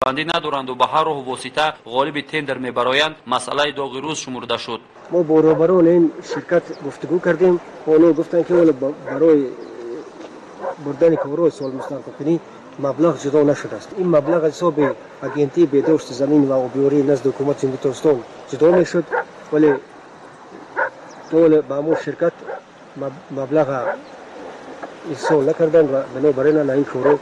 Соҳилбандӣ надоранду ба ҳар роҳу восита ғолиби тендер мебароянд, масъалаи доғи рӯз шумурда шуд. Мо бо роҳбарони ин ширкат гуфтугӯ кардем. Онҳо гуфтанд, ки ҳоло барои бурдани корҳои соҳилмустаҳкамкунӣ маблағ ҷудо нашудааст. Ин маблағ аз ҳисоби агентии беҳдошти замин ва обиёрии назди ҳукумати Ҷумҳурии Тоҷикистон ҷудо мешуд, вале то ҳоло ба ҳамон ширкат маблаға ирсол накарданд ва бинобар ин ин корҳо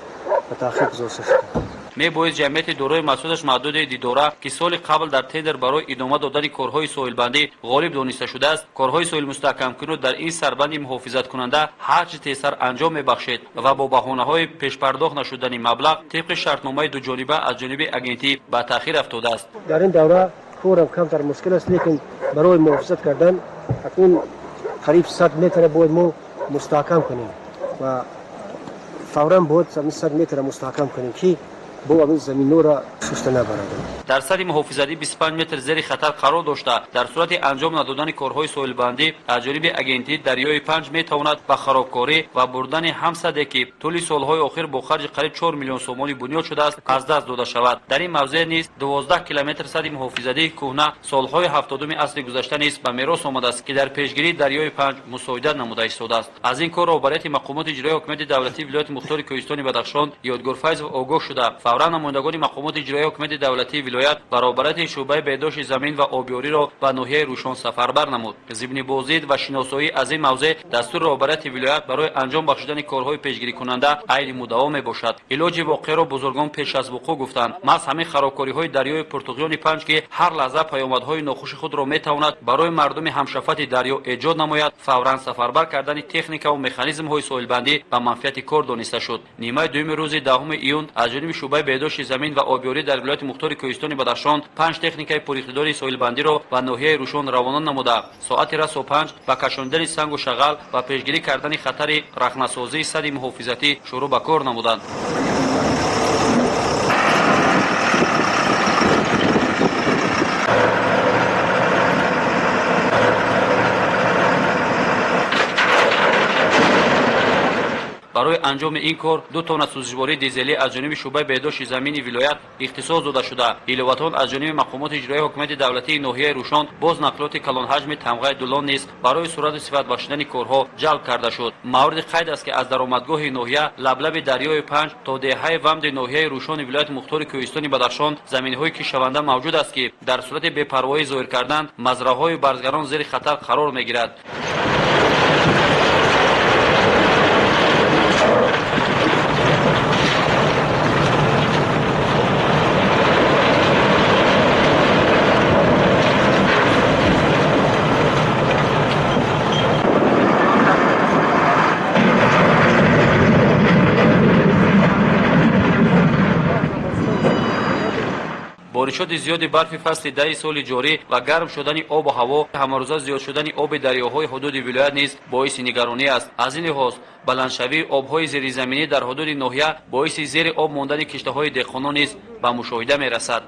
ба таъхир гузошта шуданд. Мебоист ҷамъияти дорои масъулияташ маҳдуди Дидора, ки соли қабл дар тендер барои идома додани корҳои соҳилбандӣ ғолиб дониста шудааст, корҳои соҳилмустаҳкамкуниро дар ин сарбанди муҳофизаткунанда ҳарчи тезтар анҷом мебахшед ва бо баҳонаҳои пешпардохт нашудани маблағ тибқи шартномаи дуҷониба аз ҷониби агентӣ ба таъхир афтодааст. Дар ин давра корам камтар мушкил аст, лекин барои муҳофизат кардан акнун қариб 100 метра бояд мо мустаҳкам кунем ва фавран бояд 100 метра мустаҳкам кунем, ки бо ҳамин заминҳоро шуста набарад. Дар сади муҳофизатӣ 25 метр зери хатар қарор дошта, дар сурати анҷом надодани корҳои соҳилбандӣ аз ҷониби агентӣ дарёи Панҷ метавонад ба харобкорӣ ва бурдани ҳам саде, ки тӯли солҳои охир бо харҷи қариб 4 миллион сомонӣ бунёд шудааст, аз даст дода шавад. Дар ин мавзеъ низ 12 километр сади муҳофизатии кӯҳна солҳои 70-уми асри гузашта низ ба мерос омадааст, ки дар пешгирии дарёи Панҷ мусоидат намуда истодааст. Аз ин кор роҳбарияти мақомоти иҷроии ҳокимияти давлатии вилояти мухтори Кӯҳистони Бадахшон Ёдгор Файзов огоҳ шуда, фавран намояндагони мақомоти иҷроии ҳокимияти давлатии вилоят ва роҳбарияти шӯъбаи беҳдошти замин ва обиёриро ба ноҳияи Рӯшон сафарбар намуд. Зимни боздид ва шиносоӣ аз ин мавзеъ дастури роҳбарияти вилоят барои анҷом бахшидани корҳои пешгирикунанда айни муддао мебошад. Илоҷи воқеаро бузургон пеш аз вуқӯъ гуфтанд. Маҳз ҳамин харобкориҳои дарёи пуртуғёни Панҷ, ки ҳар лаҳза паёмадҳои нохуши худро метавонад барои мардуми ҳамшафати дарё эҷод намояд, фавран сафарбар кардани техника ва механизмҳои соҳилбандӣ ба манфиати кор дониста шуд. Нимаи дуюми рӯзи 10 июн аз ҷониби шӯъбаи беҳдошти замин ва обиёрӣ дар вилояти мухтори Кӯҳистони Бадахшон 5 техникаи пуриқтидори соҳилбандиро ба ноҳияи Рӯшон равона намуда, соати расо 5 ба кашондани сангу шағал ва пешгирӣ кардани хатари рахнасозии сади муҳофизатӣ шурӯъ ба кор намуданд. Барои анҷоми ин кор 2 тонна сӯзишвории дизелӣ аз ҷониби шӯъбаи беҳдошти замини вилоят ихтисос дода шуда, иловатон аз ҷониби мақомоти иҷроии ҳокимияти давлатии ноҳияи Рӯшон боз нақлиёти калонҳаҷми тамғаи Дулон низ барои суръату сифат бахшидани корҳо ҷалб карда шуд. Мавриди қайд аст, ки аз даромадгоҳи ноҳия лаблаби дарёи Панҷ то деҳаи Вамди ноҳияи Рӯшони вилояти мухтори Кӯҳистони Бадахшон заминҳои кишаванда мавҷуд аст, ки дар сурати бепарвоӣ зоҳир кардан мазраҳои барзгарон зери хатар қарор мегирад. Боришоти зиёди барфи фасли 10 соли ҷорӣ ва гарм шудани обу ҳаво, ҳамарӯза зиёд шудани оби дарёҳои ҳудуди вилоят низ боиси нигаронӣ аст. Аз ин лиҳоз баландшавии обҳои зеризаминӣ дар ҳудуди ноҳия боиси зери об мондани киштаҳои деҳқонон низ ба мушоҳида мерасад.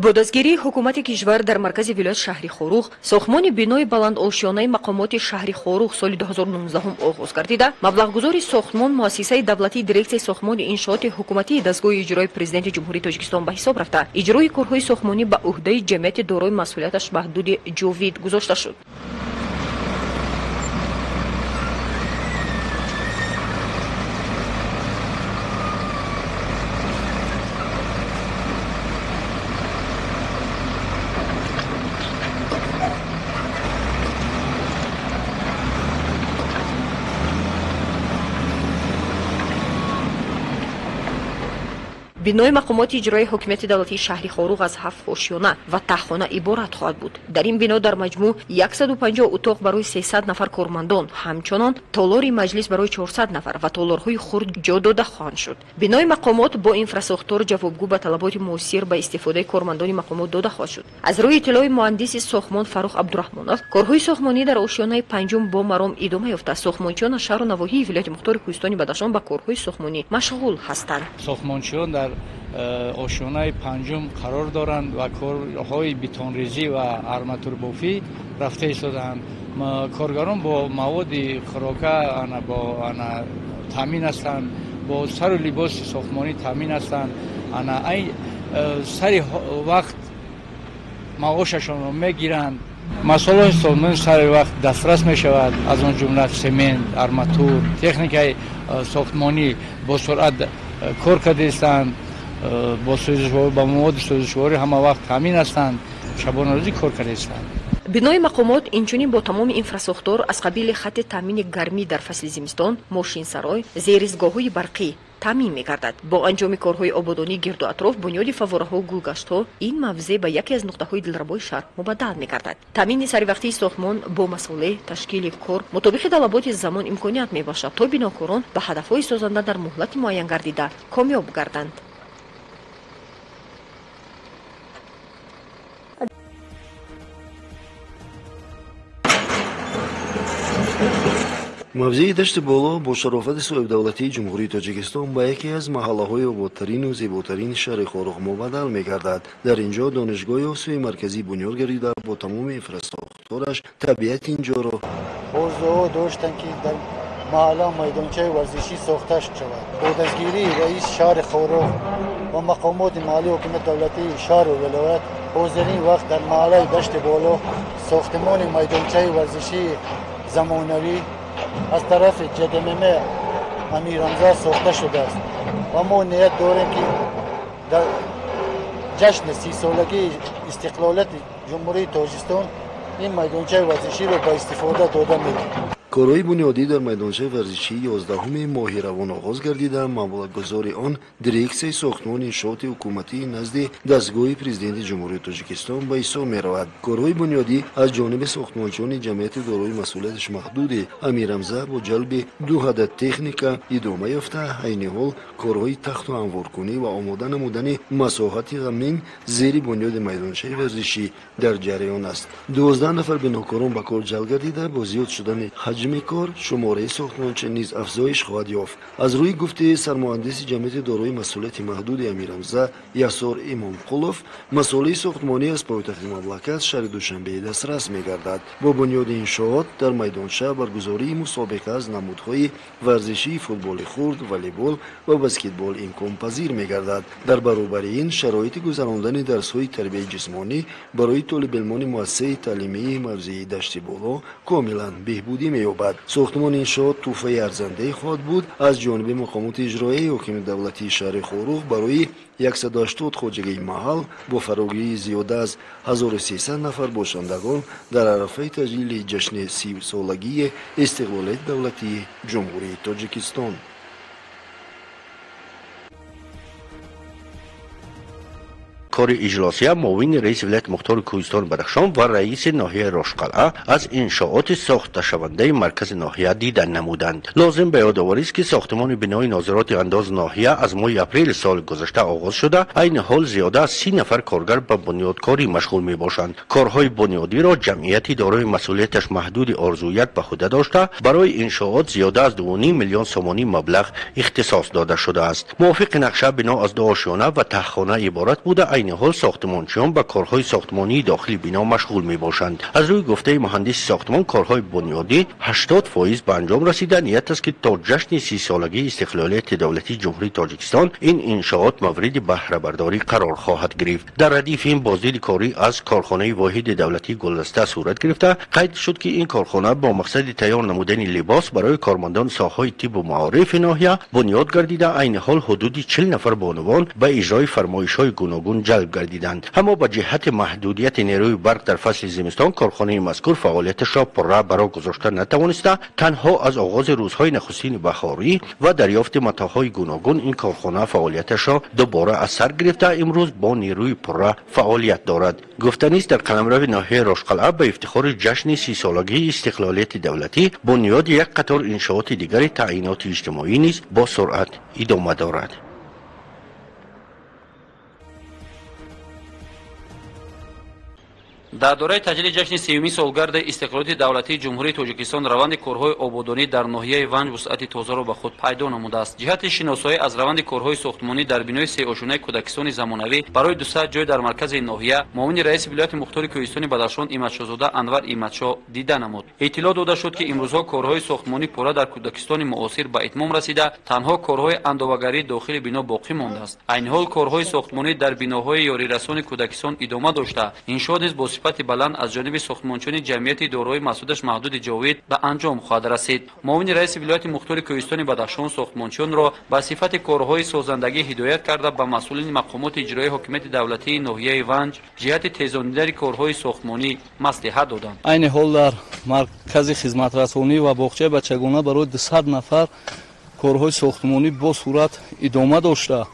Бо дастгирии ҳукумати кишвар дар маркази вилоят шаҳри Хоруғ сохтмони бинои баландошёнаи мақомоти шаҳри Хоруғ соли 2019 оғоз гардида, маблағгузори сохтмон муассисаи давлатии дирексияи сохтмони иншооти ҳукуматии дастгоҳи иҷрои президенти Ҷумҳурии Тоҷикистон ба ҳисоб рафта, иҷрои корҳои сохтмонӣ ба ӯҳдаи ҷамъияти дорои масъулияташ маҳдуди Ҷовид гузошта шуд. Бинои мақомоти иҷроии ҳокимияти давлатии шаҳри Хоруғ аз 7 ошёна ва таҳхона иборат хоҳад буд. Дар ин бино дар маҷмӯъ 150 утоқ барои 300 нафар кормандон, ҳамчунон толори маҷлис барои 400 нафар ва толорҳои хурд ҷо дода хоҳанд шуд. Бинои мақомот бо инфрасохтор ҷавобгӯ ба талаботи муосир ба истифодаи кормандони мақомот дода хоҳад шуд. Аз рӯи иттилои муҳандиси сохтмон Фаррух Абдураҳмонов, корҳои сохтмонӣ дар ошёнаи панҷум бо маром идома ёфта, сохтмончиён аз шаҳру навоҳии вилояти мухтори Кӯҳистони Бадахшон ба корҳои сохтмонӣ машғул ҳастанд. Сохтмончиён дар ошёнаи панҷум қарор доранд ва корҳои бетонрезӣ ва арматурбофӣ рафта истодаанд. Коргарон бо маводи хӯрока, бо таъмин ҳастанд, бо сару либоси сохтмонӣ таъмин ҳастанд. Ана ай сари вақт маошашонро мегиранд. Масолаҳои сохтмонӣ сари вақт дастрас мешавад, аз он ҷумла семент, арматур, техникаи сохтмонӣ бо суръат кор кардаистанд, бо маводи сӯзишворӣ ҳама вақт таъмин ҳастанд, шабонарӯзӣ кор кардаистанд. Бинои мақомот инчунин бо тамоми инфрасохтор аз қабили хатти таъмини гармӣ дар фасли зимистон, мошинсарой, зеризгоҳҳои барқӣ таъмин мегардад. Бо анҷоми корҳои ободонии гирду атроф, бунёди фаввораҳо, гулгаштҳо, ин мавзеъ ба яке аз нуқтаҳои дилрабои шаҳр мубаддал мегардад. Таъмини саривақтии сохтмон бо масолеҳ, ташкили кор мутобиқи талаботи замон имконият мебошад, то бинокорон ба ҳадафҳои созанда дар муҳлати муайян гардида комёб гарданд. Мавзеи Дашти Боло бо шарофати соҳибдавлатии Ҷумҳурии Тоҷикистон ба яке аз маҳаллаҳои ободтарину зеботарини шаҳри Хоруғ мубаддал мегардад. Дар ин ҷо донишгоҳи Осиёи Марказӣ бунёд гардида, бо тамоми инфрасохтораш табиати ин ҷоро орзуҳо доштанд, ки дар маҳалла майдончаи варзишӣ сохта шавад. Бо дастгирии раиси шаҳри Хоруғ ва мақомоти маҳаллии ҳокимияти давлатии шаҳру вилоят, ҳозирин вақт дар маҳаллаи Дашти Боло сохтмони майдончаи варзишии замонавӣ аз тарафи ҷдмм Амирҳамза сохта шудааст ва мо ният дорем, ки дар ҷашни 30-солагии истиқлолияти Ҷумҳурии Тоҷикистон ин майдончаи варзиширо ба истифода дода медиҳем. Корҳои бунёдӣ дар майдончаи варзишии 11 моҳи равон оғоз гардида, маблағгузори он дирексияи сохтмони иншооти ҳукуматии назди дастгоҳи Президенти Ҷумҳурии Тоҷикистон ба ҳисоб меравад. Корҳои бунёдӣ аз ҷониби сохтмончиёни ҷамъияти дорои масъулияташ маҳдуди Амирҳамза бо ҷалби 2 адад техника идома ёфта, айни ҳол корҳои тахту ҳамворкунӣ ва омода намудани масоҳати замин зери бунёди майдончаи варзишӣ дар ҷараён аст. 12 нафар бинокорон ба кор ҷалб гардида, бо зиёд шудани ҳаҷми кор шумораи сохтмонча низ афзоиш хоҳад ёфт. Аз рӯи гуфти сармуҳандиси ҷамъияти дорои масъулияти маҳдуди Амирҳамза Ясор Имомқулов, масолеҳи сохтмонӣ аз пойтахти мамлакат шаҳри Душанбе дастрас мегардад. Бо бунёди иншоот дар майдонча баргузории мусобиқа аз намудҳои варзишии футболи хурд, волейбол ва баскетбол имконпазир мегардад. Дар баробари ин шароити гузарондани дарсҳои тарбияи ҷисмонӣ барои толибилмони муассисаи таълимии мавзеи Дашти Боло комилан беҳбудӣ меёбад. Сохтмони иншоот тӯҳфаи арзандае хоҳад буд аз ҷониби мақомоти иҷроияи ҳокими давлатии шаҳри Хоруғ барои 180 хоҷагии маҳал бо фарогирии зиёда аз 1300 нафар бошандагон дар арафаи таҷлили ҷашни 30-солагии истиқлолияти давлатии Ҷумҳурии Тоҷикистон. Кори иҷлосия муовини раиси вилояти мухтори Кӯҳистони Бадахшон ва раиси ноҳияи Рошқалъа аз иншооти сохташавандаи маркази ноҳия дидан намуданд. Лозим ба ёдоварист, ки сохтмони бинои нозироти андоз ноҳия аз моҳи апрели соли гузашта оғоз шуда, айни ҳол зиёда аз 30 нафар коргар ба бунёдкорӣ машғул мебошанд. Корҳои бунёдиро ҷамъияти дорои масъулияташ маҳдуди Орзуяк ба худа дошта, барои иншоот зиёда аз 2,5 миллион сомонӣ маблағ ихтисос дода шудааст. Мувофиқи нақша бино аз 2 ошёна ва таҳхона иборат буда, айни ҳол сохтмончиён ба корҳои сохтмонии дохили бино машғул мебошанд. Аз рӯи гуфтаи муҳандиси сохтмон, корҳои бунёдӣ 80% ба анҷом расида, ният аст, ки то ҷашни 30-солагии истиқлолияти давлатии Ҷумҳурии Тоҷикистон ин иншоот мавриди баҳрабардорӣ қарор хоҳад гирифт. Дар радифи ин боздиди корӣ аз корхонаи воҳиди давлатии Гулдаста сурат гирифта, қайд шуд, ки ин корхона бо мақсади тайёр намудани либос барои кормандони соҳаҳои тиббу маорифи ноҳия бунёд гардида, айни ҳол ҳудуди 40 нафар бонувон ба иҷрои фармоишҳои гуногун ҷалб гардиданд. Аммо ба ҷиҳати маҳдудияти нерӯи барқ дар фасли зимистон корхонаи мазкур фаъолияташро пурра бароҳ гузошта натавониста, танҳо аз оғози рӯзҳои нахустини баҳорӣ ва дарёфти матоъҳои гуногун ин корхона фаъолияташро дубора аз сар гирифта, имрӯз бо нерӯи пурра фаъолият дорад. Гуфтанист, дар қаламрави ноҳияи Рошқалъа ба ифтихори ҷашни 30-солагии истиқлолияти давлатӣ бунёди як қатор иншооти дигари таъиноти иҷтимоӣ низ бо суръат идома дорад. Дар дораи таҷлили ҷашни сеюмин солгарди истиқлолияти давлатии Ҷумҳурии Тоҷикистон раванди корҳои ободонӣ дар ноҳияи Ванҷ вусъати тозаро ба худ пайдо намудааст. Ҷиҳати шиносоӣ аз раванди корҳои сохтмонӣ дар бинои сеошонаи кӯдакистони замонавӣ барои 200 ҷой дар маркази ноҳия муовини раиси вилояти мухтори Кӯҳистони Бадахшон Иматшоҳзода Анвар Иматшоҳ дида намуд. Иттилоъ дода шуд, ки имрӯзҳо корҳои сохтмонӣ пурра дар кӯдакистони муосир ба итмом расида, танҳо корҳои андовагарии дохили бино боқӣ мондааст. Айни ҳол корҳои сохтмонӣ дар биноҳои ёрирасони кӯдакистон идома дошта, иншоот низ бо сифати баланд аз ҷониби сохтмончиёни ҷамъияти дорои масъудаш маҳдуди Ҷовид ба анҷом хоҳад расид. Муовини раиси вилояти мухтори Кӯҳистони Бадахшон сохтмончиёнро ба сифати корҳои созандагӣ ҳидоят карда, ба масъулини мақомоти иҷроии ҳокимияти давлатии ноҳияи Ванҷ ҷиҳати тезонидани корҳои сохтмонӣ маслиҳат доданд. Айни ҳол дар маркази хизматрасонӣ ва боғчаи бачагона барои 200 нафар корҳои сохтмонӣ бо суръат идома дошта,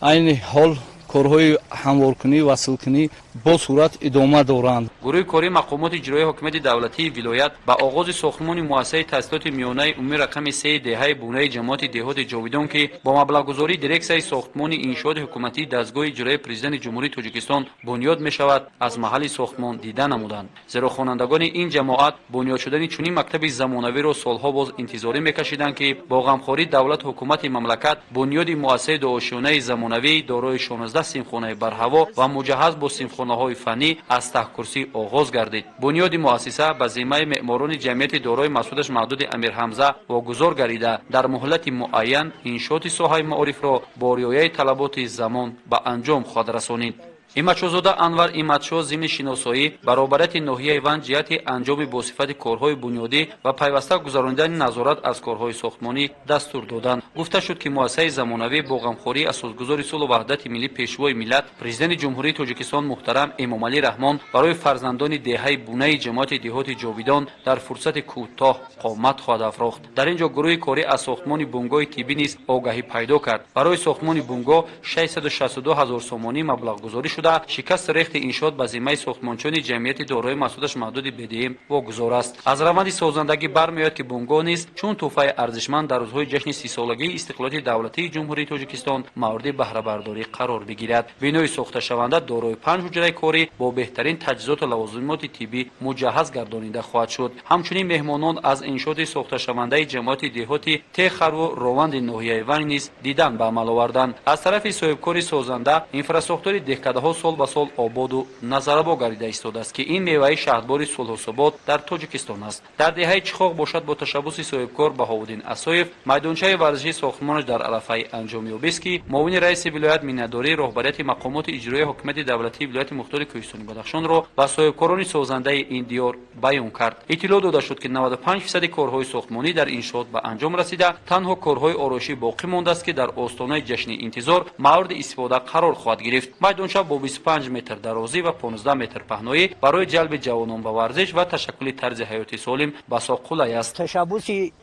айни ҳол корҳои ҳамворкунӣ, васлкунӣ бо суръат идома доранд. Гурӯҳи кории мақомоти иҷроии ҳокимияти давлатии вилоят ба оғози сохтмони муассисаи таҳсилоти миёнаи умумии рақами 3 деҳаи Бунаи ҷамоати деҳоти Ҷовидон, ки бо маблағгузории дирексияи сохтмони иншооти ҳукуматии дастгоҳи иҷроии президенти Ҷумҳурии Тоҷикистон бунёд мешавад, аз маҳалли сохтмон дида намуданд. Зеро хонандагони ин ҷамоат бунёд шудани чунин мактаби замонавиро солҳо боз интизорӣ мекашиданд, ки бо ғамхории давлату ҳукумати мамлакат бунёди муассисаи дуошёнаи замонавӣ дорои 16 синфхонаи барҳаво ва муҷаҳҳаз бо синфхонаҳои фаннӣ аз таҳкурсӣ оғоз гардид. Бунёди муассиса ба зиммаи меъморони ҷамъияти дорои масъудаш маҳдуди Амирҳамза вогузор гардида, дар муҳлати муайян иншооти соҳаи маорифро бо риояи талаботи замон ба анҷом хоҳад расонид. Иматшоҳзода Анвар Иматшоҳ зимни шиносоӣ баробарияти ноҳияи Ванҷ ҷиҳати анҷоми босифати корҳои бунёдӣ ва пайваста гузаронидани назорат аз корҳои сохтмонӣ дастур доданд. Гуфта шуд, ки муассисаи замонавӣ бо ғамхории асосгузори сулҳу ваҳдати миллӣ, пешвои миллат, президенти Ҷумҳурии Тоҷикистон муҳтарам Эмомалӣ Раҳмон барои фарзандони деҳаи Бунаи ҷамоати деҳоти Ҷовидон дар фурсати кӯтоҳ қомат хоҳад афрохт. Дар ин ҷо гурӯҳи корӣ аз сохтмони бунгоҳи тиббӣ низ огаҳӣ пайдо кард. Барои сохтмони бунгоҳ 662 ҳазор сомонӣ маблағгузорӣ шуда, шикасти рехти иншоот ба зиммаи сохтмончиёни ҷамъияти дорои масъудаш маҳдуди БДМ вогузор аст. Аз раванди созандагӣ бармеояд, ки бунгоҳ низ чун тӯҳфаи арзишманд дар рӯзҳои ҷашни 30-солагии истиқлолияти давлатии Ҷумҳурии Тоҷикистон мавриди баҳрабардорӣ қарор бигирад. Бинои сохташаванда дорои 5 ҳуҷраи корӣ бо беҳтарин таҷҳизоту лавозимоти тиббӣ муҷаҳҳаз гардонида хоҳад шуд. Ҳамчунин меҳмонон аз иншооти сохташавандаи ҷамоати деҳоти Техарву Рованди ноҳияи Ванҷ низ дидан ба амал оварданд. Аз тарафи соҳибкори созанда инфрасохтори деҳкадаҳо сол ба сол ободу назарабо гардида истодааст, ки ин меваи шаҳдбори сулҳу субот дар Тоҷикистон аст. Дар деҳаи Чихоқ бошад, бо ташаббуси соҳибкор Баҳовуддин Асоев майдончаи варзишии сохтмонаш дар арафаи анҷомёбист, ки муовини раиси вилоят миннатдории роҳбарияти мақомоти иҷроии ҳокимияти давлатии вилояти мухтори Кӯҳистони Бадахшонро ба соҳибкорони созандаи ин диёр баён кард. Иттилоъ дода шуд, ки 95% корҳои сохтмонӣ дар иншоот ба анҷом расида, танҳо корҳои ороишӣ боқӣ мондааст, ки дар остонаи ҷашни интизор мавриди истифода қарор хоҳад гирифт. Майдонча бо 25 метр дарозӣ ва 15 метр паҳноӣ барои ҷалби ҷавонон ба варзиш ва ташаккули тарзи ҳаёти солим басо қулай аст. Ташаббуси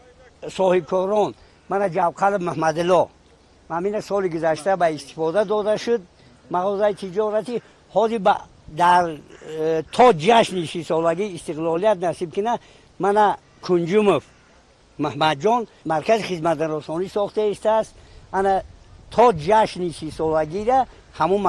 соҳибкорон мана Ҷавқалов Маҳмадилло ҳамина соли гузашта ба истифода дода шуд. Мағозаи тиҷоратӣ ҳозир дар то ҷашни 60-солагии истиқлолият насиб кина мана Кунҷумов Маҳмадҷон маркази хизматрасонӣ сохта истааст. Ана то ҷашни 60-солагира ҳамун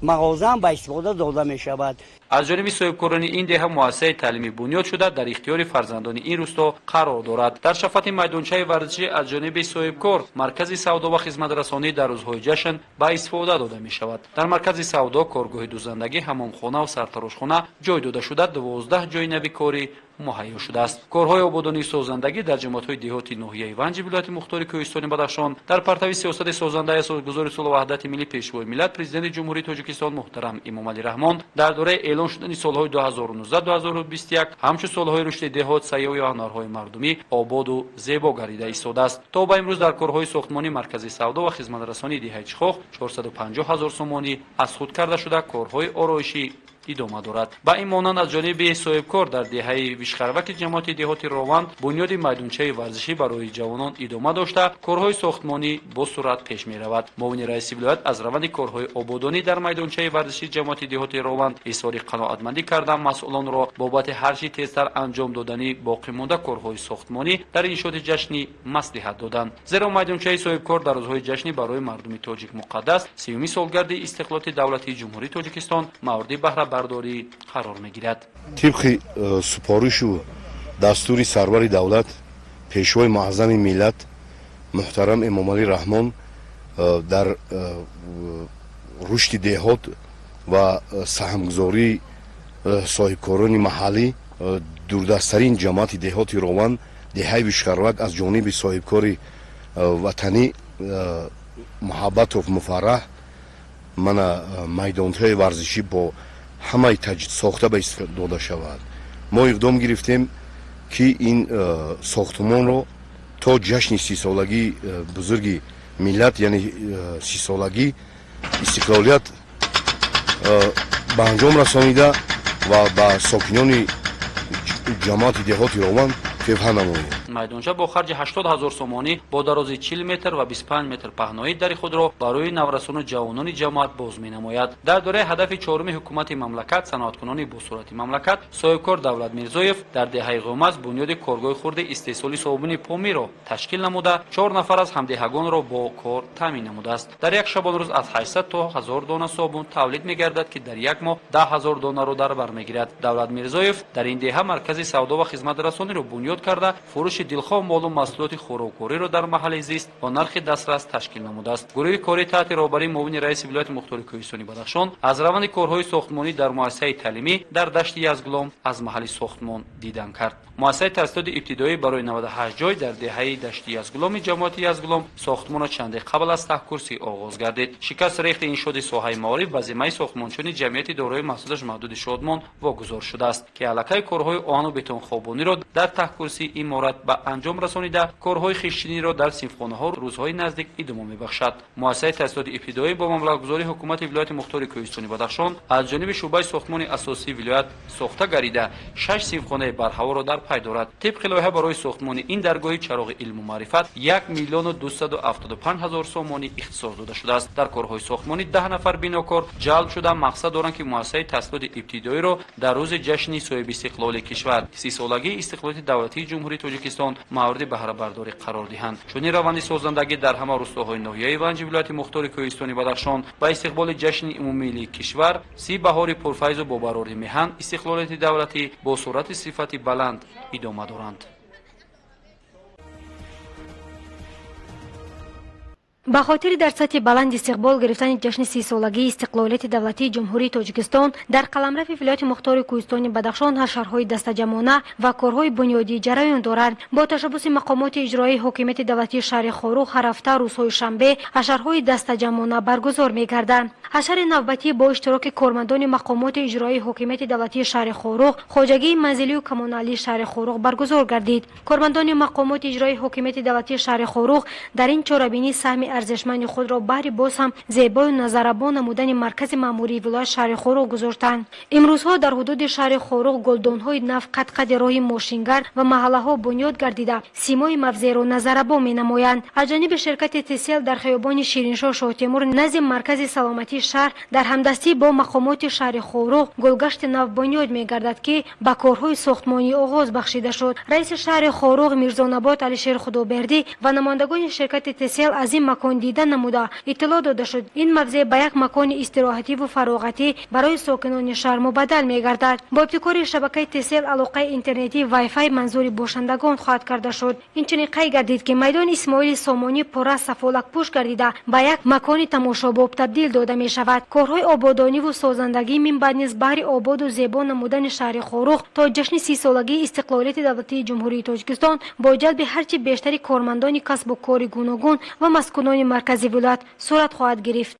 мағозаам ба истифода дода мешавад. Аз ҷониби соҳибкорони ин деҳа муассисаи таълимӣ бунёд шуда, дар ихтиёри фарзандони ин рӯсто қарор дорад. Дар шафати майдончаи варзишӣ аз ҷониби соҳибкор маркази савдо ва хизматрасонӣ дар рӯзҳои ҷашн ба истифода дода мешавад. Дар маркази савдо коргоҳи дузандагӣ, ҳамомхона ва сартарошхона ҷой дода шуда, 12 ҷои нави корӣ муҳайё шудааст. Корҳои ободонии созандагӣ дар ҷамоатҳои деҳоти ноҳияи Ванҷи вилояти мухтори Кӯҳистони Бадахшон дар партави сиёсати созандаи асосгузори сулҳу ваҳдати миллӣ, пешвои миллат, президенти Ҷумҳурии Тоҷикистон муҳтарам Эмомалӣ Раҳмон дар дораи эълон шудани солҳои 2019-2021 ҳамчун солҳои рушди деҳот, сайёҳӣ ва ҳунарҳои мардумӣ ободу зебо гардида истодааст. То ба имрӯз дар корҳои сохтмонии маркази савдо ва хизматрасонии деҳаи Чихоқ 450 ҳазор сомонӣ аз худ карда шуда, корҳои ороишӣ идома дорад. Ба ин монанд аз ҷониби соҳибкор дар деҳаи Вишхарваки ҷамоати деҳоти Рованд бунёди майдончаи варзишӣ барои ҷавонон идома дошта, корҳои сохтмонӣ бо суръат пеш меравад. Муовини раиси вилоят аз раванди корҳои ободонӣ дар майдончаи варзишии ҷамоати деҳоти Рованд изҳори қаноатмандӣ карда, масъулонро бобати ҳарчи тезтар анҷом додани боқимонда корҳои сохтмонӣ дар иншооти ҷашнӣ маслиҳат доданд. Зеро майдончаи соҳибкор дар рӯзҳои ҷашнӣ барои мардуми тоҷик муқаддас сеюмин солгарди истиқлолияти давлатии Ҷумҳурии Тоҷикистон мавриди баҳрабардорӣ баҳрабардорӣ қарор мегирад. Тибқи супоришу дастури сарвари давлат, пешвои муаззами миллат муҳтарам Эмомалӣ Раҳмон, дар рушди деҳот ва саҳмгузории соҳибкорони маҳаллӣ, дурдасттарин ҷамоати деҳоти Рован, деҳаи Вишкарвак, аз ҷониби соҳибкори ватанӣ Муҳаббатов Муфарраҳ мана майдонҳои варзишӣ бо ҳамаи таҷҳиз сохта ба истифода дода шавад. Мо иқдом гирифтем, ки ин сохтмонро то ҷашни 30-солагии бузурги миллат, яъне 30-солагии истиқлолият, ба анҷом расонида ва ба сокинони ҷамоати деҳоти Рован туҳфа намоем. Майдонча бо харҷи 80 ҳазор сомонӣ бо дарозии 40 метр ва 25 метр паҳноӣ дари худро барои наврасону ҷавонони ҷамоат боз менамояд. Дар доираи ҳадафи чоруми ҳукумати мамлакат, саноаткунони босуръати мамлакат, соҳибкор Давлат Мирзоев дар деҳаи Ғумаз бунёди коргоҳи хурди истеҳсоли собуни Помиро ташкил намуда, 4 нафар аз ҳамдеҳагонро бо кор таъмин намудааст. Дар як шабонрӯз аз 800 то 1000 дона собун тавлид мегардад, ки дар як моҳ 10 ҳазор донаро дар бар мегирад. Давлат Мирзоев дар ин деҳа маркази савдо ва хизматрасониро бунёд карда, фурӯши дилхоҳ молу маҳсулоти хӯроквориро дар маҳалли зист бо нархи дастрас ташкил намудааст. Гурӯҳи корӣ таҳти роҳбарии муовини раиси вилояти мухтори Кӯҳистони Бадахшон аз раванди корҳои сохтмонӣ дар муассисаи таълимӣ дар дашти Язгулом аз маҳалли сохтмон дидан кард. Муассисаи таҳсилоти ибтидоӣ барои 98 ҷой дар деҳаи дашти Язгуломи ҷамоати Язгулом сохтмонро чанде қабл аз таҳкурсӣ оғоз гардид. Шикаст рехти иншооти соҳаи маориф ба зиммаи сохтмончиёни ҷамъияти дорои маҳсулоташ маҳдуди Шодмон вогузор шудааст, ки аллакай корҳои оҳану бетонхобониро дар таҳкурсии иморат ба анҷом расонида, корҳои хиштчиниро дар синфхонаҳо рӯзҳои наздик идома мебахшад. Муассисаи таҳсилоти ибтидоӣ бо маблағгузории ҳукумати вилояти мухтори Кӯҳистони Бадахшон аз ҷониби шӯъбаи сохтмони асосии вилоят сохта гардида, 6 синфхонаи барҳаворо дар пай дорад. Тибқи лоиҳа барои сохтмони ин даргоҳи чароғи илму маърифат 1 275 000 сомонӣ ихтисос дода шудааст. Дар корҳои сохтмонӣ 10 нафар бинокор ҷалб шуда, мақсад доранд, ки муассисаи таҳсилоти ибтидоиро дар рӯзи ҷашни соҳибистиқлоли кишвар, 30-солагии истиқлолияти давлатии Ҷумҳурии Тоҷикистон мавриди баҳрабардорӣ қарор диҳанд. Чунин раванди созандагӣ дар ҳама рустоҳои ноҳияи Ванҷи вилояти мухтори Кӯҳистони Бадахшон ба истиқболи ҷашни умумимиллии кишвар, 30 баҳори пурфайзу бобарори меҳан, истиқлолияти давлатӣ бо суръати сифати баланд идома доранд. Ба хотири дар сатҳи баланд истиқбол гирифтани ҷашни 30-солагии истиқлолияти давлатии Ҷумҳурии Тоҷикистон дар қаламрави вилояти мухтори Кӯҳистони Бадахшон ҳашарҳои дастаҷамона ва корҳои бунёдӣ ҷараён дорад. Бо ташаббуси мақомоти иҷроии ҳокимияти давлатии шаҳри Хоруғ ҳар ҳафта рӯзҳои шанбе ҳашарҳои дастаҷамона баргузор мегарданд. Ҳашари навбатӣ бо иштироки кормандони мақомоти иҷроии ҳокимияти давлатии шаҳри Хоруғ, хоҷагии манзилию коммуналии шаҳри Хоруғ баргузор гардид. Кормандони мақомоти иҷроии ҳокимияти давлатии шаҳри Хоруғ дар ин чорабинӣ саҳми арзишманди худро баҳри боз ҳам зебою назаррабо намудани маркази маъмурии вилоят шаҳри Хоруғ гузоштанд. Имрӯзҳо дар ҳудуди шаҳри Хоруғ гулдонҳои нав қад-қади роҳи мошингард ва маҳаллаҳо бунёд гардида, симои мавзеъро назаррабо менамоянд. Аз ҷониби ширкати Тесел дар хиёбони Шириншоҳ Шоҳтемур назди маркази саломатии шаҳр дар ҳамдастӣ бо мақомоти шаҳри Хоруғ гулгашти нав бунёд мегардад, ки ба корҳои сохтмонӣ оғоз бахшида шуд. Раиси шаҳри Хоруғ Мирзонабот Алишер Худобердӣ ва намояндагони ширкати Тесел аз ин макон дида намуда иттилоъ дода шуд. Ин мавзеъ ба як макони истироҳативу фароғатӣ барои сокинони шаҳр мубаддал мегардад. Бо ибтикори шабакаи Тесел алоқаи интернетӣ вайфай манзури бошандагон хоҳад карда шуд. Инчунин қайд гардид, ки майдони Исмоили Сомонӣ пурра сафолакпӯш гардида ба як макони тамошобоб табдил дода мешавад. Корҳои ободониву созандагӣ минбаъд низ баҳри ободу зебо намудани шаҳри Хоруғ то ҷашни 30-солагии истиқлолияти давлатии Ҷумҳурии Тоҷикистон бо ҷалби ҳарчи бештари кормандони касбу кори гуногун ва маскунони маркази вилоят сурат хоҳад гирифт.